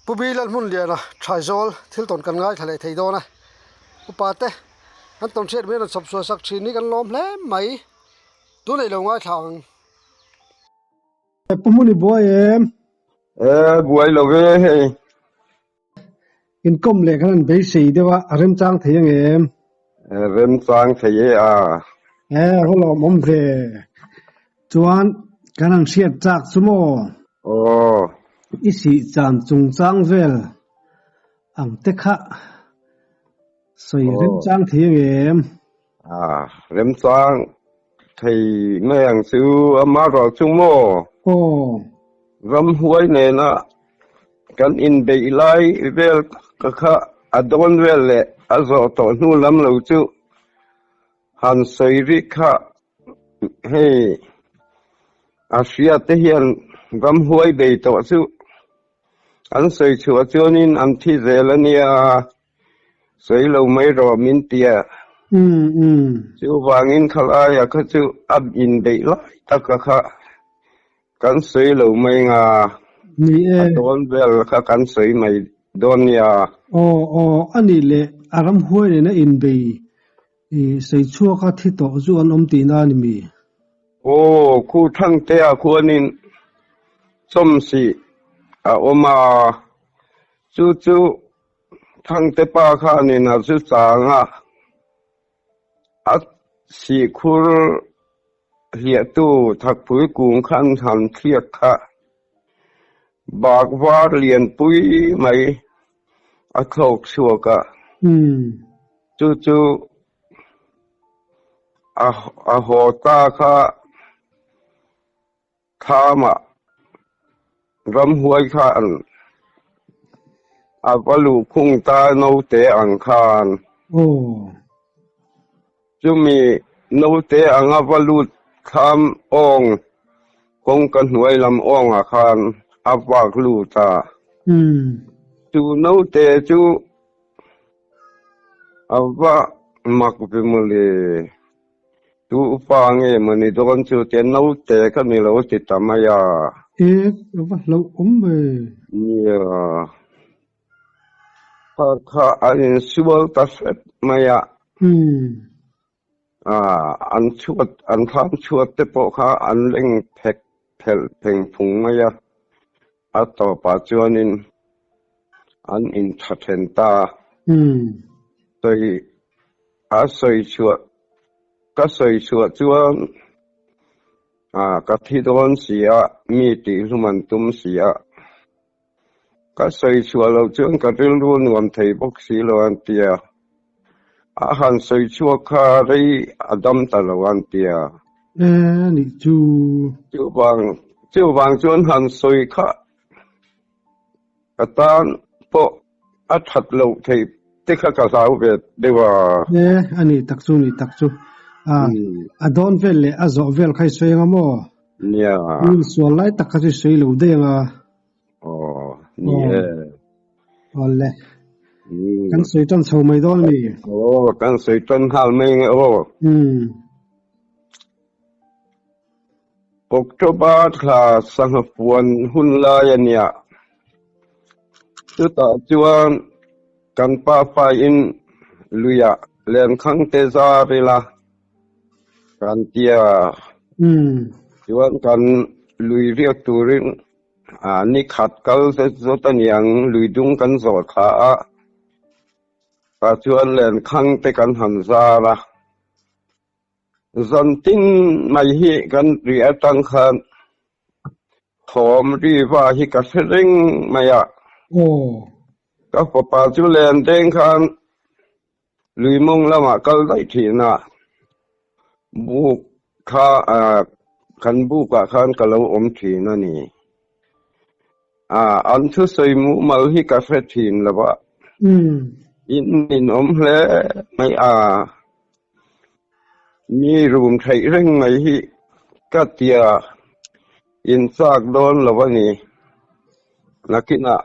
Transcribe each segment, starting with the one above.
Pu Bilal Hmunliana Thaizawl thil tawn kan ngaithla leh thei dawn a, upa te an tawn hriat mai a rawn chhawp chhuah sak thin hi kan lawm hle mai, tunah i lo ngaithla ang. Pu Hmuni buai em? E, buai lo ve hei. Inkawm leh khan an beisei deuh a, a remchang thei ang em? E, remchang thei e a. E, haw lawm awm ve. Chuan kan han hriat chak chu maw? Aw. I sih chan chungchang vel ang te kha sawi remchang thei ang em? A, remchang thei mai ang chu ama rual chu maw? Aw. Ramhuai nena kan inbeih lai vel ka kha a dawn vel leh a zawh tawh hnu lam lo chu han sawi rik kha hei a hria te hian ramhuai bei tawh chu an sawi chhuah chuanin an thi zel a nia. Sawi lo mai rawh min tia. Chuvangin khalaia kha chu a inbeih lai taka kha kan sawi lo mai nga. Ni e. A dawn vel kha kan sawi mai dawn nia. Aw aw a nih leh a ramhuai nena inbei i sawi chhuaka thi tawh chu an awm tihna a ni mi? Aw khu Thangtea khuanin chawmsih a awm a, chu chu Thangte pa khanin a zu chang a, a sihkhur hliahtu thakpui kung khan han thliak kha bak var lianpui mai a thlawk chhuak a, chu chu a haw ta kha Thlamah ramhuai khan a va luh khung ta naute ang khan. Chumi naute anga va lut thlam awng kawngka hnuai lam awngah khan a vak lut a. Chu naute chu a va mak ve mawle. Tu upa nge maw ni dawn chu tia naute ka ni lo ti ta mai a. E, ka va hlauh awm ve. Nia, kha kha an insual ta hrep mai a. An chhuat, an thlam chhuat te pawh kha an leng phek phelh pheng phung mai a. A tawpah chuanin an intha then ta. Sawi a sawi chhuah ka sawi chhuah chuan ka thi dawn si a, mi tihhlum an tum si a. Ka sawi chhuah loh chuan ka rilru nuam thei bawk si lo an ti a. A han sawi chhuak kha rei a dam ta lo an ti a. E, nih chu. Chuvang, chuvang chuan han sawi kha ka tan pawh a that loh theih te kha ka hlau ve deuh a. E, a nih tak chu, nih tak chu. A, a dawn vel leh a zawh vel kha i sawi anga maw? Nia. Insual lai tak kha chu i sawi lo daih anga. Aw, ni e. Awle. Kan sawi tan chho mai dawn mi. Aw, kan sawi tan nghal mai nge aw. October thla sangha puan hun lai a nia. Chutah chuan kan pa faiin luiah lenkhang te zar ila kan tia. Chuan kan lui riak turin Ni khat kal zet zawt a niang, lui dung kan zawh thla a, tah chuan lenkhang te kan han zar a. Zan tin mai hi kan ri atang khan thawm ri va hi ka hre reng mai a. Ka fapa chu len deng khan lui mawng lamah kal daih thin a, buk kha kan bukah khan ka lo awm thin a ni. An thusawi mumal hi ka hre thin lo a, in ninawm hle mai a, mi rum theih reng mai hi ka tia in chak dawn lo a ni. Nakinah.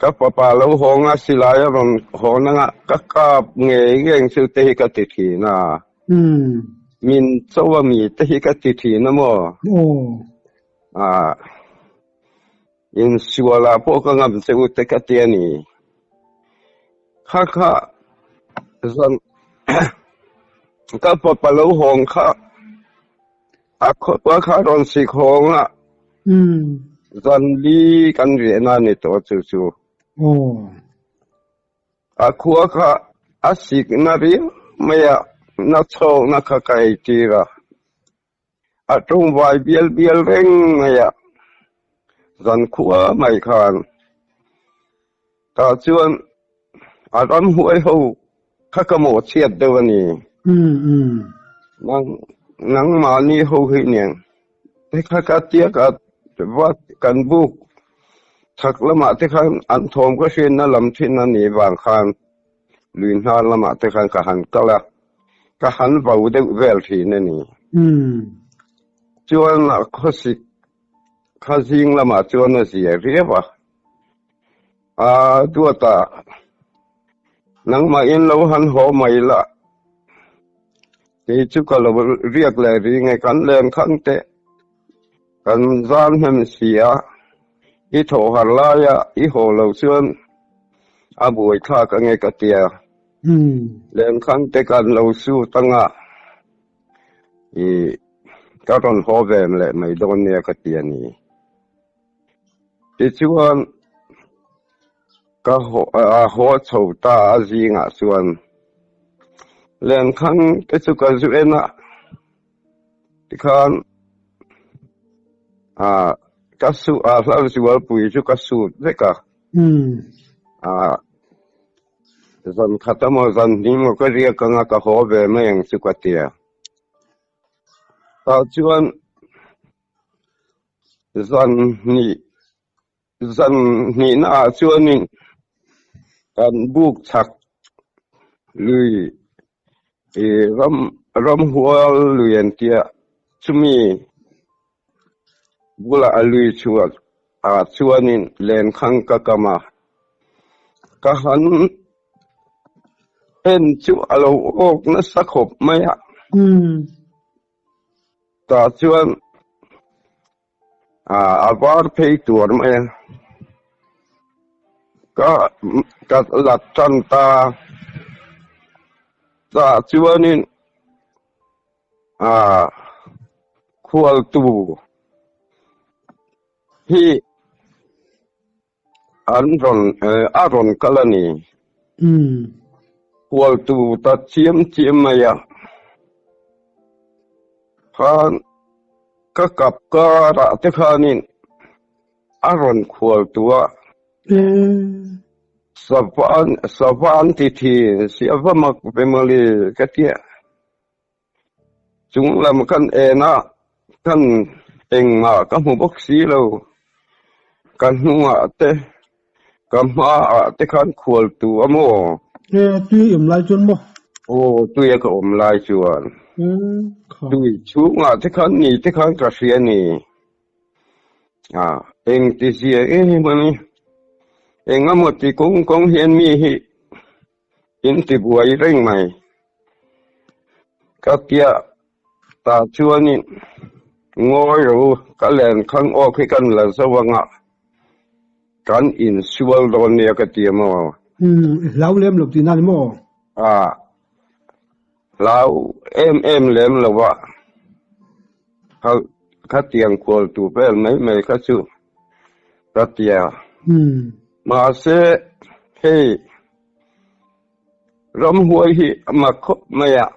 Ka fapa lo hawng a, silai a rawn hawn anga ka kap ngei ngei chu te hi ka ti thin a. Min cho a mi te hi ka ti thin a maw? Insualah pawh ka ngam che u te ka ti a ni. Kha kha zan ka fapa lo hawng kha a khawpa kha rawn sik hawng a, zan li kan riahna a ni tawh chu chu. A khua kha a sikna riau mai a, na chhawkna kha ka eitir a. A tawngvai bial bial reng mai a, zan khua mai khan tah chuan a ramhuai ho kha ka mawh chhiat deuh a ni. Nang nangmahni ho hi nen te kha ka tiak a va kan buk chhak lamah te khan an thawm ka hriatna lam thin a nih vang khan Lui hnar lamah te khan ka han kal a, ka han vau deuh vel thin a ni. Chuan a khawsik kha zing lamah chuan a zia riau a, a duata nangmah in lo han haw mai la, kei chu ka lo riak leh ring e, kan len khang teh, kan zan hnem si a. I thawh har laia i haw lo chuan a buai thlak ange ka tia. Lenkhang te kan lo sut anga i ka rawn haw ve leh mai dawn nia ka ti a ni. Tichuan ka haw chho ta a zingah chuan lenkhang te chu ka zu en a. Tikhan ah ka su ah hla zualpui chu ka sut vek a. Ah zan khat emaw zan hnih emaw ka riak anga ka haw ve mai ang chu ka tia. Tah chuan zan hnih Zan hnihna ah chuanin kan buk chhak lui i ram ramhual lui an tia chumi bulah a lui chhuah ah chuanin lenkhang ka kam a, ka han en chu a lo awk nasa khawp mai a. Tah chuan A var phei tur mai a, ka ka la tan ta tah chuanin ah khualtu hi an rawn a rawn kal a ni. Khualtu ta chiam chiam mai a, khan ka kap karah te khanin a rawn khual tu a. Sava sava an ti thin si a va mak ve mawle ka tia. Chung lam kan en a, kan engmah ka hmu bawk si lo. Ka hnungah te, ka hmaah te khan khual tu a maw? E, tui awm lai chuan maw? Aw, tuia ka awm lai chuan. Tui chhungah te khan ni te khan ka hria ni. A, eng ti zia em a ni. Eng emaw ti kawng kawng hian mi hi In ti buai reng mai. Ka tia ta chuanin ngawi ro ka len khang awk hi kan la zo anga kan insual dawn nia ka ti maw? Umm, i hlau lem lo tihna ni maw? A, hlau em em lem lo a, kha khatiang kual tu vel mai mai kha chu ka tia. Mahse hei ramhuai hi a mak khawp mai a,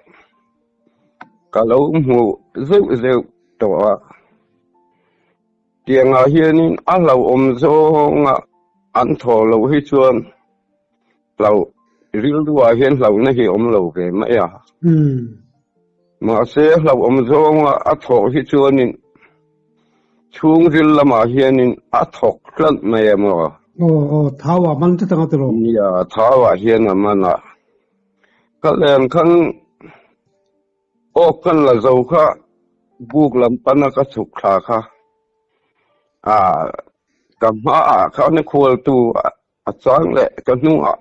ka lo hmu zeuh zeuh tawh a. Tiangah hianin a hlauhawm zawnga an thaw loh hi chuan hlau rilruah hian hlauhna hi awm lo ve mai a. Mahse hlauhawm zawnga a thawh hi chuanin chhungril lamah hianin a thawk hlanh mai a maw? Aw aw, thau ah man tlat ang a tiraw? Nia, thau ah hian a man a. Ka len khan awk kan la zo kha buk lam pana ka chhuk thla kha ah ka hmaah khan khualtu a chang leh ka hnungah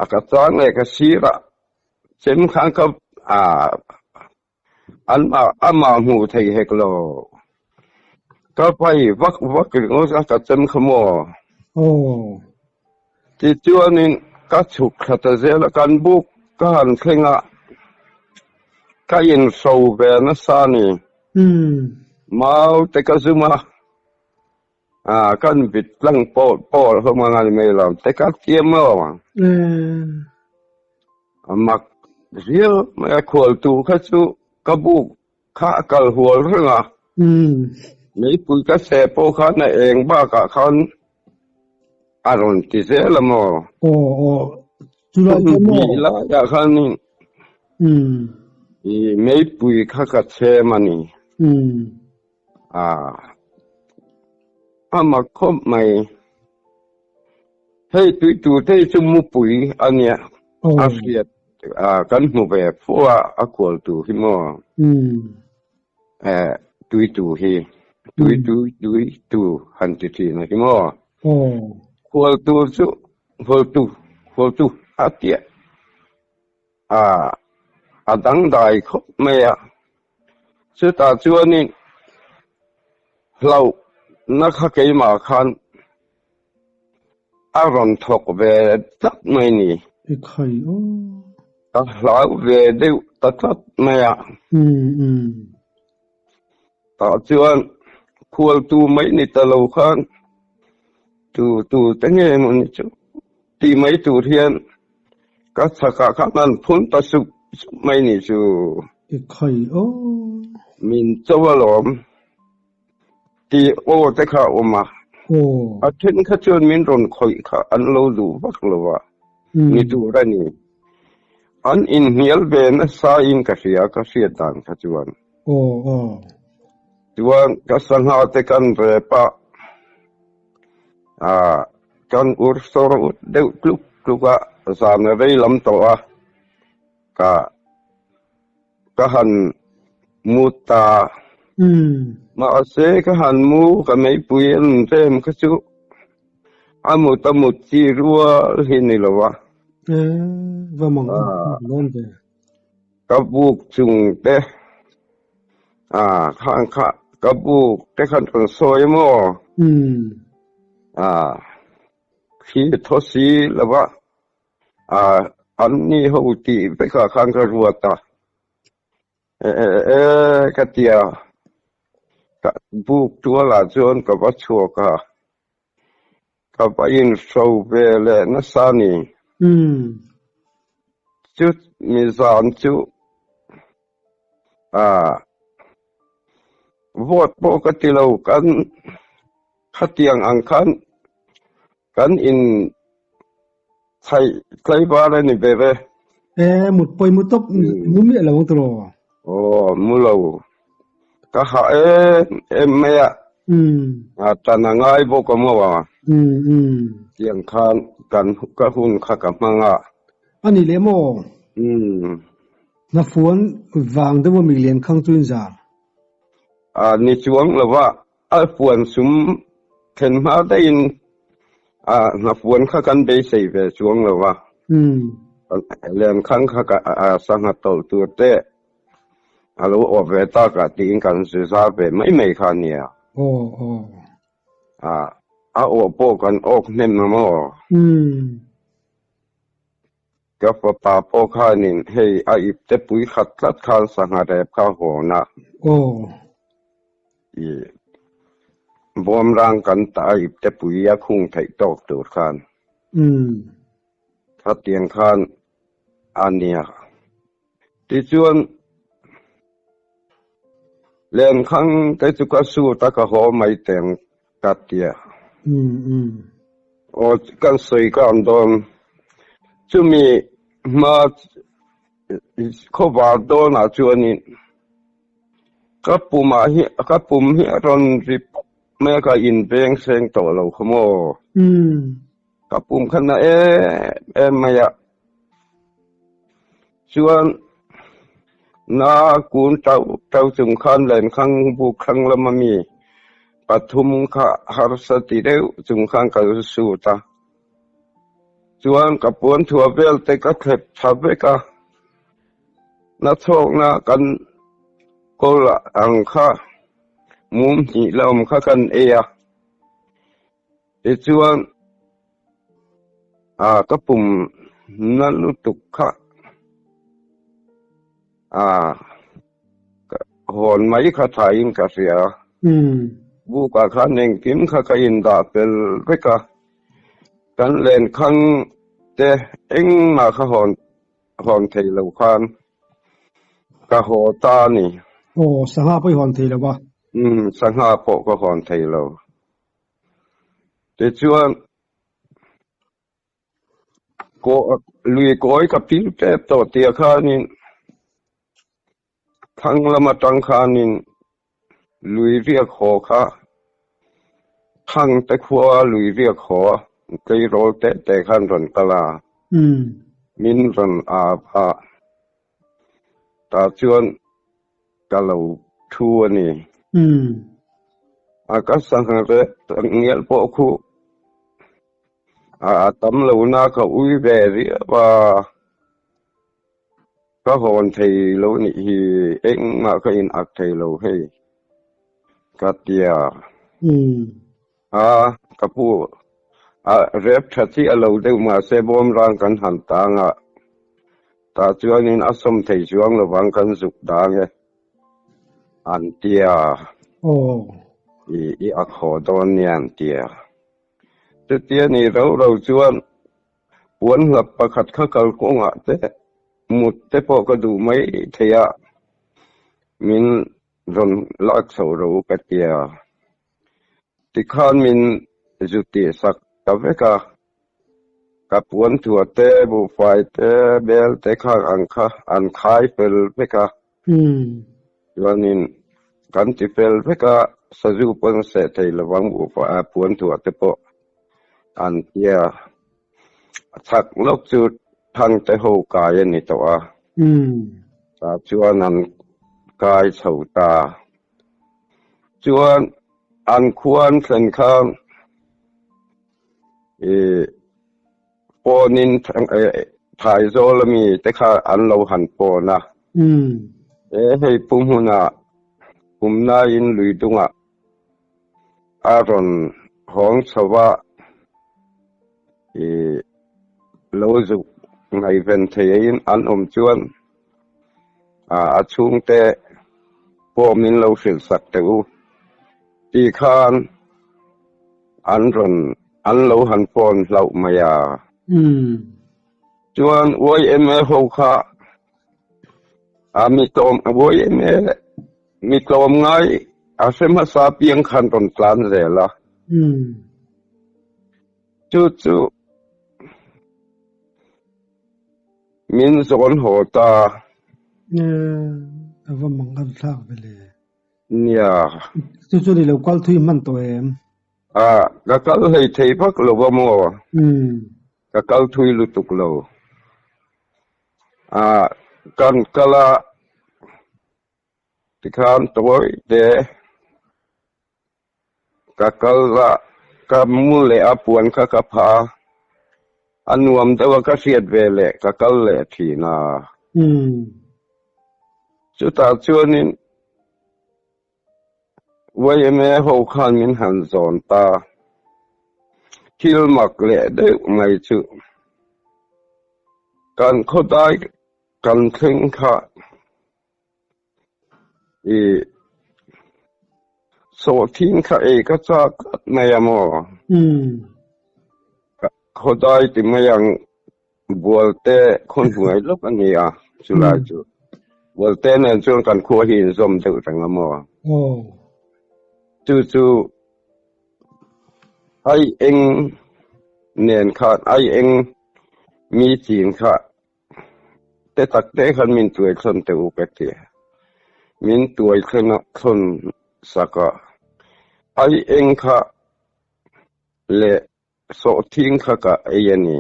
a ka chang leh ka sirah chem khan ka ah an amah hmuh thei hek lo. Ka pai vak vak ringawt a ka chem kha maw? Aw. Tichuanin ka chhuk thla ta zel a, kan buk ka han thleng a, ka inhro ve nasa a ni. Mau te ka zum a, kan vit tlang pawh pawh hlawm ang a ni mai lo, te ka tiam maw ang. A mak riau mai a, khualtu kha chu ka buk Kha a kal hual reng a. Meipui ka seh pawh khan a eng bakah khan a rawn ti zel a maw? Aw aw, chulai chu maw? Hmun hnih laiah khan i meipui kha ka chhem a ni. A mak khawp mai. Hei tui tur te hi chu mupui a nia, a hriat kan hmu ve fo a, a kual tur hi maw? Tui tur hi, tui tui tui tur han ti thin a hi maw? Khual tur chu khual tu khual tu a tia a dangdai khawp mai a, chutah chuanin hlauhna kha keimah khan a rawn thawk ve tlat mai ni. I khai aw. Ka hlau ve deuh ta tlat mai a. Tah chuan khualtu mai ni ta lo khan tu tu te nge maw ni chu tih mai tur hian ka chhakah khan an phun ta sup sup mai ni chu. I khai aw. Min cho alawm. Tih aw te kha a awm a. A then kha chuan min rawn khawih kha an lo duh vak lo a, ni tur a ni. An inhnial ve nasa in ka hria, ka hriat dan kha chuan. Chuan ka sangha te kan rep a, kan ur sawr ut deuh tluk tluk a, zan a rei lam tawh a, ka Ka han mu ta. Mahse ka han mu ka meipui an rem kha chu a mut a mut chi rual hi ni lo a. Ka buk chung te khan kha ka buk te khan rawn sawi maw? Khi thaw si lo a. An ni ho tih vekah khan ka ruat a, e e ka ti a, ka buk tualah chuan ka va chhuak a, ka va inhro ve leh nasa a ni. Chu mi zan chu vote pawh ka ti lo, kan khatiang ang khan Kan in chhaih tlaivar a ni ber e. E, mut pawi mu tawp mu miah lo ang tiraw? Aw, mu lo. Ka hah em em mai a. A tan a ngai bawk a maw a. Tiang khan kan ka hun kha ka hmang a. A ni leh maw? Hnafuan vang deuh a mi lian khang chu in zar. A ni chuang lo va, A puan sum thlen hma daihin a hnapuan kha kan beisei ve chuang lo va, Lenkhang kha sangha tawlh tur te a lo awp ve tak a tiin kan zu zar ve mai mai kha a nia. A awh pawh kan awk hnem a maw? Ka fapa pawh khanin hei a ipte pui khat tlat khan sangha rep kha hawn a. I bawmrang kan tah a ipte pui a khung theih tawk tur khan. Khatiang khan a nia. Tichuan lenkhang te chu ka sut a ka haw mai teng ka tia. Aw kan sawi ka ang dawn. Chumi hma khawvar dawnah chuanin ka pumah hi ka pum hi a rawn ri pawp mai a ka inveng seng tawh lo kha maw. Ka pum kha na em em mai a. Chuan na kun tauh tauh chung khan lenkhang buk thlang lama mi pathum kha harsa ti deuh chung khan ka zu sut a. Chuan ka puan thuah vel te ka thlep tha vek a. Na chhawkna kan kawl ang kha. Mum hnih la awm kha kan ei a, tichuan ah ka pum na lutuk kha ah hawn mai kha thain ka hria. Bukah khan engkim kha ka indah fel vek a, kan lenkhang te engmah kha hawn hawn thei lo khan ka haw ta a ni. Aw, sangha pawh i hawn thei lo a. Umm, sangha pawh ka hawn thei lo. Tichuan, lui kawi ka pil tep tawh tia khanin thlang lam atang khanin lui riak haw kha thlang te khua lui riak haw a tleirawl te te khan rawn kal a, min rawn ap a, tah chuan ka lo thu a ni. A ka sangha rep ngial pawh khu a tam lo na ka ui ve riau a. Ka hawn thei lo nih hi engmah ka in ak thei lo hei ka tia. A ka pu a rep tha chiah lo deuh mahse bawmrang kan han tang a tah chuanin a sawm thei chuang lovang kan zuk dang e an tia. I i ak haw dawn nia an tia. Chutia ni rau rau chuan Puan hlap pakhat kha kalkawngah te mut te pawh ka duh mai thei a, min rawn lak chho ro ka tia. Tikhan min zu tihsak ta vek a, ka puan thuah te, buhfai te, bel te kha ang kha an khai fel vek a. Chuanin kan ti fel vek a, sazu pawn seh thei lovang buhfai puan thuah te pawh an tia. A chak lawk chu Thangte ho kai a ni tawh a, tah chuan an kai chho ta. Chuan an khua an thlen khan ih phone in Thaizawl ami te kha an lo han phone a. E hei pu hmunah pumnaiin lui dungah a rawn hawng chho a, ih lo zuk ngaihven theihin an awm chuan a chhungte pawh min lo hrilh sak teh u tih khan an rawn an lo han phone hlauh mai a. Chuan YMA ho kha a mi tlawm YMA Mi tlawmngai a hre hmasa piang khan rawn tlan zel a. Chu chu min zawn haw ta. A va mang an thlak ve le. Nia. Chu chu ni lo kal thui hman tawh em? A, ka kal hlei thei vak lo va maw? Ka kal thui lutuk lo. A, kan kal a. Tikhan tawi te ka kal a, ka mu leh a puan kha ka pha a, a nuam deuh a ka hriat ve leh ka kal leh thin a. Chutah chuanin YMA ho khan min han zawn ta. Thil mak leh deuh mai chu kan khawdai Kan thleng kha i sawhthing kha ei ka chak tlat mai a maw? Khawdai ti mai ang Bualte khawnhnuai lawk a ni a, chulai chu. Bualte nen chuan kan khua hi inzawm deuh reng a maw? Chu chu ai eng nen khan ai eng mi chin kha Te tak te khan min tuai thlawn teh u ka ti. Min tuai thlawn thlawn sak a, ai eng kha leh sawhthing kha ka ei a ni.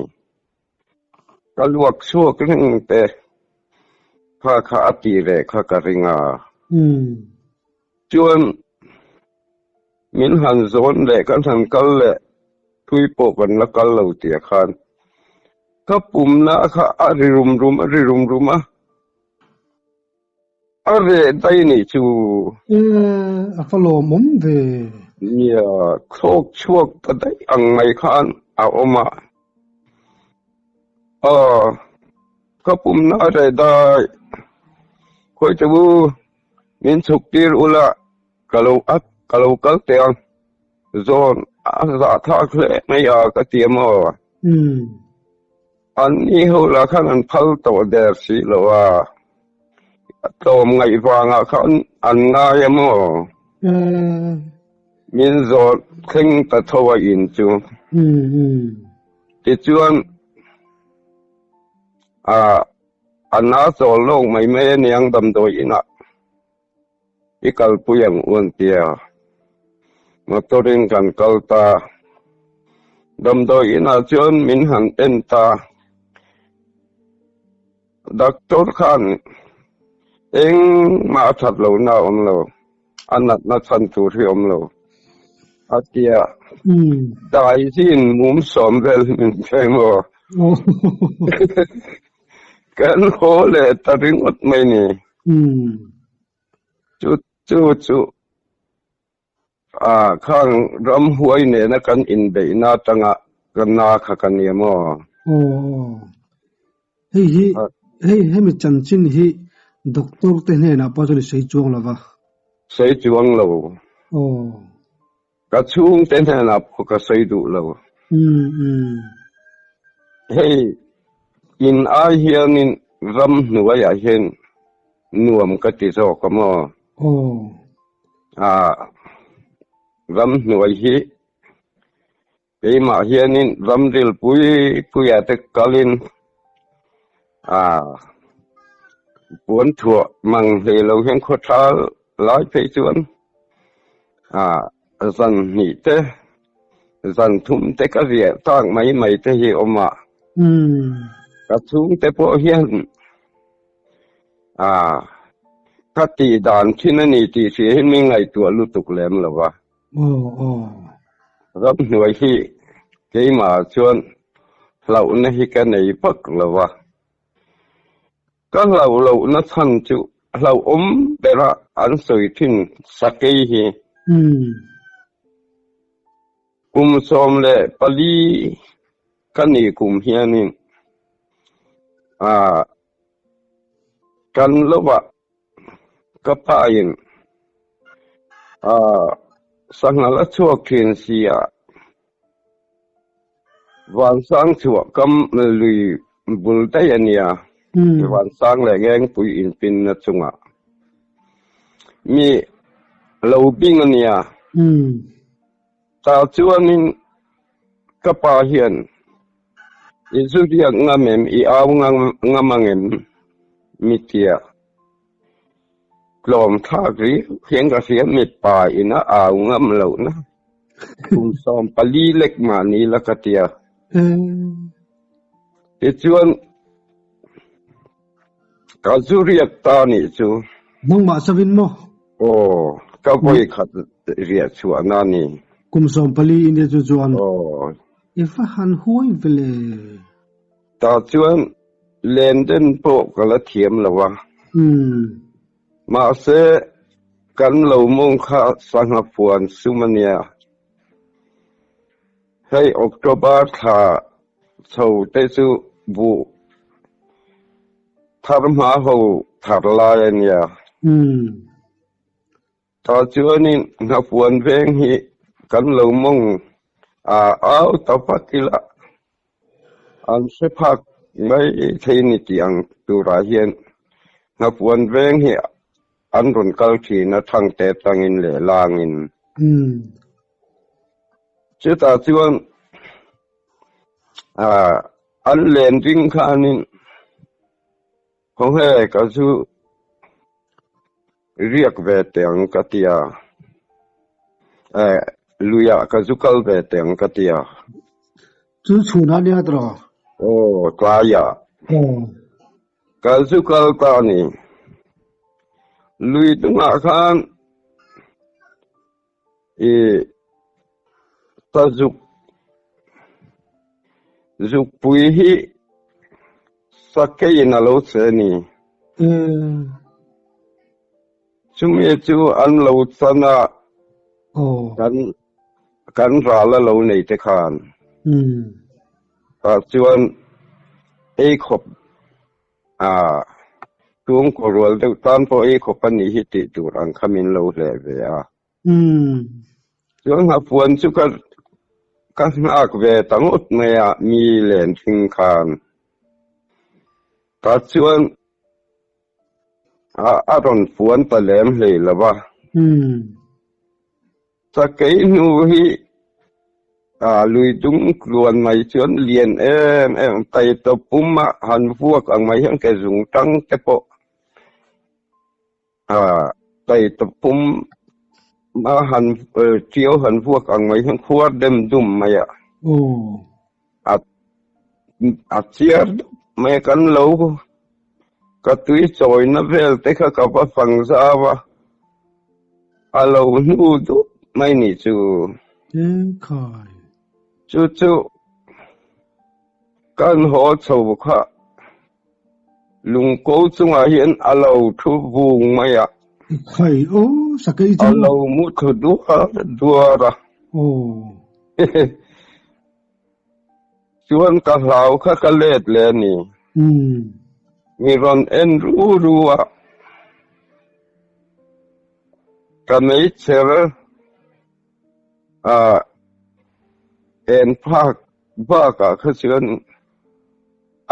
Ka luak chhuak reng te kha kha a ti leh kha ka ring a. Chuan min han zawn leh kan han kal leh thui pawh kan la kal lo tia khan ka pumna kha a ri rum rum a ri rum rum a. A reh daih nih chu. E, a va lawmawm ve. Nia, thlawk chhuak ta daih ang mai khan a awm a. Aw, ka pumna a reh daih. Khawi che u, min chhuk tir ula, ka lo at, ka lo kal teh ang. Zawn a zahthlak hle mai a ka ti a maw? Umm. An ni ho lah khan an phal tawh der si lo a, a tlawm ngaih vangah khan an ngai a maw? Min zawh thleng ta tho a in chu. Tichuan a na chawl lawk mai mai aniang damdawi inah i kalpui ang u an tia. Motor in kan kal ta. Damdawi inah chuan min han en ta. Doctor khan engmah a that lohna a awm lo, a natna chhan tur hi a awm lo a tia. Daizin mum sawm vel hi min thleng aw. Kan haw leh ta ringawt mai ni. Chu chu chu a khang ramhuai nena kan inbeihna atanga ka na kha ka nia maw? Aw, hei hi hei hemi chanchin hi doctor te hnenah pawh chuan i sawi chuang lo va. Sawi chuang lo. Aw. Ka chhungte hnenah pawh ka sawi duh lo. Hei in ai hianin ram hnuaiah hian nuam ka ti zawk a maw? Ah, ram hnuai hi keimah hianin ram ril pui puiah te kalin ah puan thuah mang hlei lo hian khawthal lai phei chuan ah zan hnih te zan thum te ka riah tak mai mai te hi awm a ka chhungte pawh hian ah ka tih dan thin a ni tih hria hi min ngaihtuah lutuk lem lo va. Ramhnuai hi keimah chuan hlauhna hi ka nei vak lo va. Ka hlauh lohna chhan chu hlauhawm bera an sawi thin sakei hi. Kum 14 ka nih kum hianin kan lovah ka pain sangha la chhuak thin si a, Vansang chhuah kam lui bul daih a nia, Vansang leh Ngengpui inpinna chungah mi lo bing a nia. Tah chuanin ka pa hian i zu riak ngam em, i au ngam ang em? Mi tia tlawm thlak riau hian ka hria, mipa in a au ngam lohna kum 14 lek mahni la ka tia. Tichuan ka zu riak ta nih chu. Nangmah chavin maw? Aw, ka vawi khat riah chhuahna a ni. Kum 14 in chu chuan. Aw. I va han huai ve le. Tah chuan len den pawh ka la thiam lo a. Mahse, kan lo mawng kha sangha fuan sum a nia. Hei October thla chho te chu buh thar hma ho thar lai a nia. Tah chuanin hnafuan veng hi kan lo mawng a au ta vat ila an hre phak mai thei ni tih ang turah hian hnafuan veng hi an rawn kal thin a thangte tangin leh langin. Chutah chuan an len ding khanin khawnge ka zu riak ve teh ang ka ti a, luiah ka zu kal ve teh ang ka ti a. Chu chhunah nia tawh? Aw, tlaiah. Ka zu kal ta a ni. Lui tungah khan I ta zuk zukpui hi sakeiin a lo che a ni. Chumi chu an lo chan a, kan kan ral a lo nei te khan. Tah chuan ei khawp a chhungkaw rual deuh tan pawh ei khawp a nih hi tih tur ang kha min lo hleh ve a. Chuan nghapuan chu ka ka nghak ve ta ngawt mai a mi len thing khan. Tah chuan a rawn puan ta lem hlei lo va. Sakei hnu hi lui dung tluan mai chuan lian em em tai tawp pum a han vuak ang mai hian ke zung tang te pawh tai tawp pum a han ṭiau han vuak ang mai hian khuar dem dum mai a a chiar dup mai a kan lo ka tui chawina vel te kha ka va fang zau a a lo hnu dup mai ni chu. Chu chu kan haw chho kha lungko chungah hian a lo thu vung mai a. A lo mu thlu duar duar a. Chuan ka hlau kha ka let leh a ni. Mi rawn en ru ru a. Ka meichher a en phak bakah kha chuan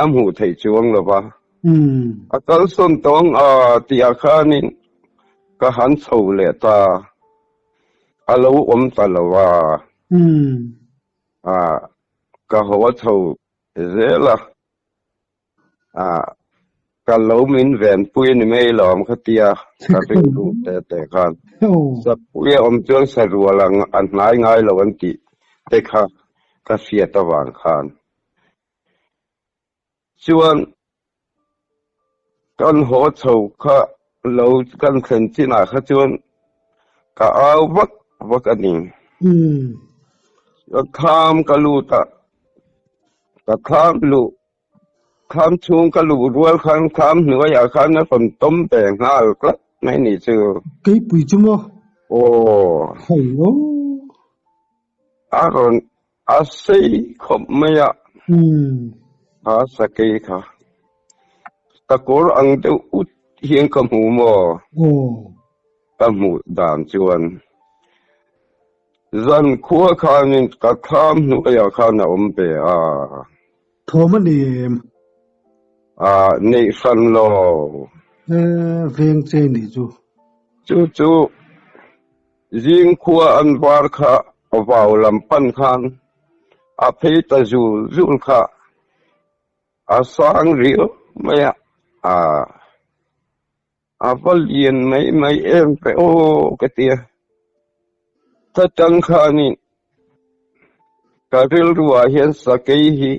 a hmuh theih chuang lo va. A kalsawn tawng a tihah khanin ka han chho leh ta. A lo awm ta lo a. Ka haw a chho zel a. Ka lo min venpui a ni mai lawm khatia ka rilru te te khan. Sapui a awm chuan sarual ang a hnai ngai lo an tih te kha ka hriat avang khan. Chuan kan haw chho kha lo kan thlen chinah kha chuan ka au vak vak a ni. Ka thlam ka lut a, ka thlam luh thlam chhung ka luh rual khan thlam hnuaiah khan a rawn tawm ve nghal tlat mai ni chu. Keipui chu maw? Aw. Hei aw. A rawn A sei khawp mai a, kha sakei kha sakawr ang deuh ut hian ka hmu maw? Ka hmuh dan chuan zan khua khanin ka thlam hnuaiah khan a awm ve a. Thawm a nei em? A neih hran lo. Veng che nih chu. Chu chu Zing khua an var kha vau lam pan khan a phei ta zul zul kha a sang riau mai a, a va lian mai mai em ve aw ka ti a. Ta tang khanin ka rilruah hian sakei hi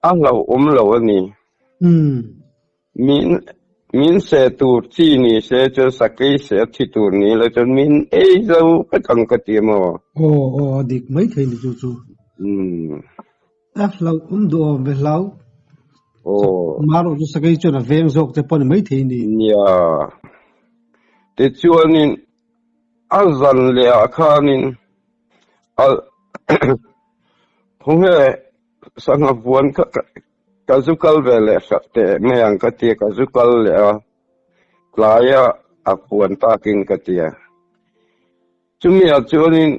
a hlauhawm lo a ni. Min min seh tur chi ni se chuan sakei seh a thi tur ni lo chuan min ei zo vek ang ka ti maw? Aw aw a dik mai thei ni chu chu. Umm. A hlauh awm duh awm ve hlau. Aw. Marawh chu sakei chuan a veng zawk te pawh ni mai thei ni. Nia. Tichuanin a zan leh ah khanin a khawnge sangha vuan kha Ka zu kal ve leh hrat teh mai ang ka tia, ka zu kal leh a, tlaia a puan takin ka tia. Chumi ah chuanin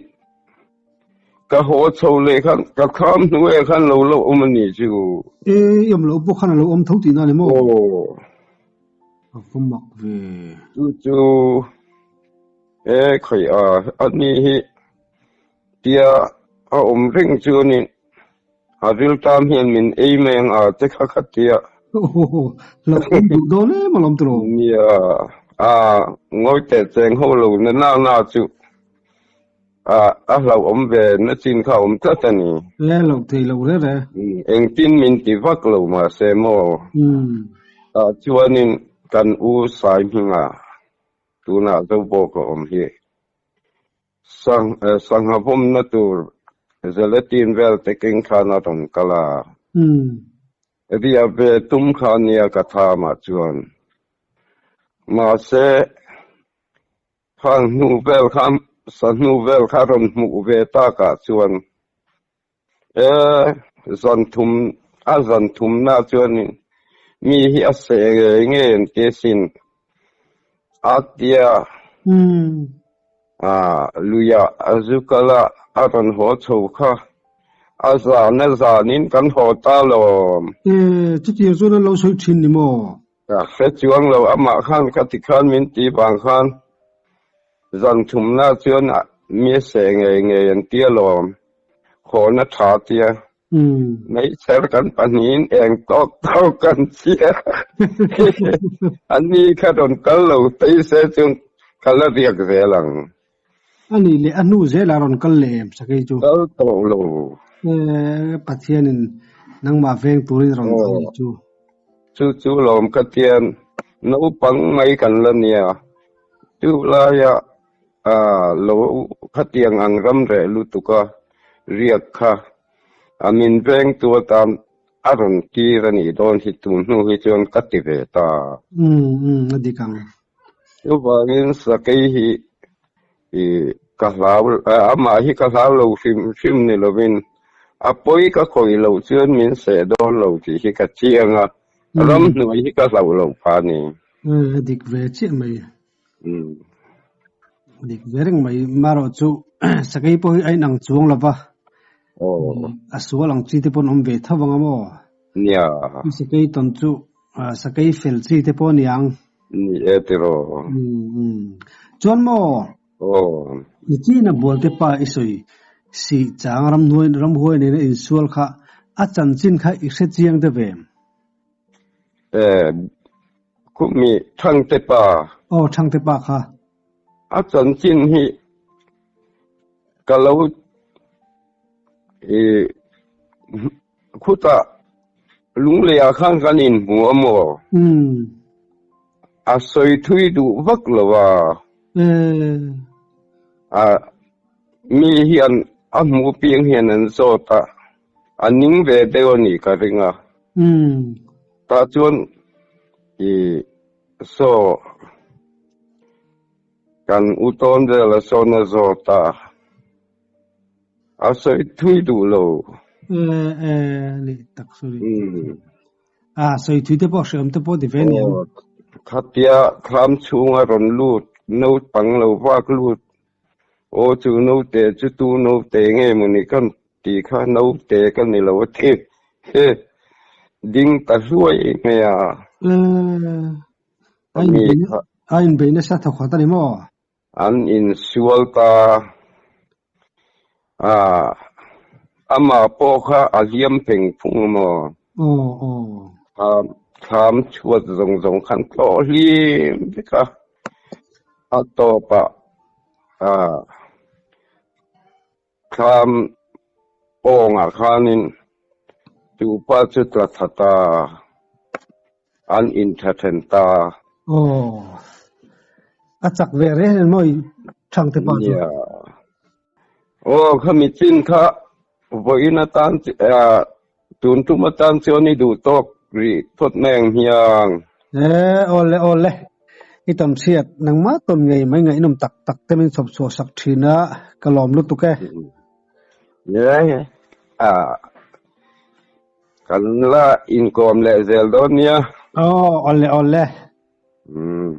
ka haw chho leh khan ka kham hnuaiah khan lo lo awm a ni chu. E, i awm loh pawh khan a lo awm tho tihna a ni maw? Aw. A va mak ve. Chu chu e khawih a, a ni hi tia a awm reng chuanin A riltam hian min ei mai ang a che kha kha tia. Lo awm duh dawn em alawm tiraw? Nia, a ngawi teh cheng ho lo na na na chu a a hlauhawm ve na chin kha a awm tlat a ni. E lo thei lo re re. Engtin min ti vak lo mahse maw? Tah chuanin kan u Sai hminga tunah Zobawk a awm hi. Sangha vawmna tur gelatin vel te keng khan a rawn kal a. Riah ve tum kha nia ka thamah chuan. Mahse, khang hnu vel kha sa hnu vel kha rawn hmuh ve takah chuan e zan thum a zan thumna chuanin mi hi a seh ngei ngei an ti asin a tia luiah a zu kal a a rawn haw chho kha a zan a zanin kan haw ta lawm. E chutiang chuan an lo sawi thin ni maw? Ka hre chuang lo, amah khan ka ti khan min ti vang khan zan thumna chuan mi a seh ngei ngei an ti alawm, hawna tha tia meichher kan pahnihin eng tawk tawk kan chhia a ni kha rawn kal lo phei se chu ka la riak zel ang. A nih leh a hnu zelah rawn kal leh em sakei chu? Kal tawh lo. Pathianin nangmah veng turin rawn kal leh chu. Chu chu lawm ka tian naupang mai kan la nia. Chu laia lo khatiang ang ram reh lutuk a riak kha a min veng tu atan a rawn tir a nih dawn hi tun hnu hi chuan ka ti ve ta. Umm a dik ang. Chuvangin sakei hi ka hlau, amah hi ka hlau lo hrim hrim ni lovin a pawi ka khawih loh chuan min seh dawn lo tih hi ka chiang a, ramhnuai hi ka hlauh loh phah a ni. A dik ve chiah mai. A dik ve reng mai. Marawh chu sakei pawh hi a inang chuang lo va, a sual ang chi te pawh an awm ve tho vang a maw? Nia. Sakei tawn chu sakei fel chi te pawh a ni ang. Ni e tiraw. Chuan maw? Aw. Nichina Bualte pa i sawi si chang ramhnuai ramhuai nena insual kha a chanchin kha i hre chiang deuh em? E, khumi Thangte pa. Aw, Thangte pa kha. A chanchin hi ka lo i Khutah Lungleiah khan kan inhmu a maw? A sawi thui duh vak lo a. A mi hian a hmu piang hian an zawt a, a ning ve deuh a nih ka ring a. Tah chuan i saw kan u tawn vel a sawn a zawt a. A sawi thui duh lo. Eh eh ni tak sawi. A sawi thui te pawh hreawm te pawh ti ve nia. Khatia thlam chhunga rawn lut naupang lo vak lut aw chu naute chu tu naute nge maw ni ka ti kha naute ka ni lo a ti he ding ta hluai mai a. Eh a inbei nasa thawkhat a ni maw? An insual ta a, amah pawh kha a hliam pheng phung maw? Aw aw. Thlam thlam chhuat zawng zawng khan tlawh hlim vek a, a tawpah a thlam pawngah khanin tupa chu tla tha ta, an intha then ta. Aw, a chak ve reng reng maw i Thangte pa chu? Nia. Aw, khami chin kha vawiin atan tun tum atan chuan i duh tawk rih phawt mai ang hiang. E, awle awle. I tam chhiat nangmah tawn ngei mai ngaihnawm tak tak te min chhawp chhuah sak thin a, ka lawm lutuk e. Ye, a, kan la inkawm leh zel dawn nia. Aw, awle awle. Umm.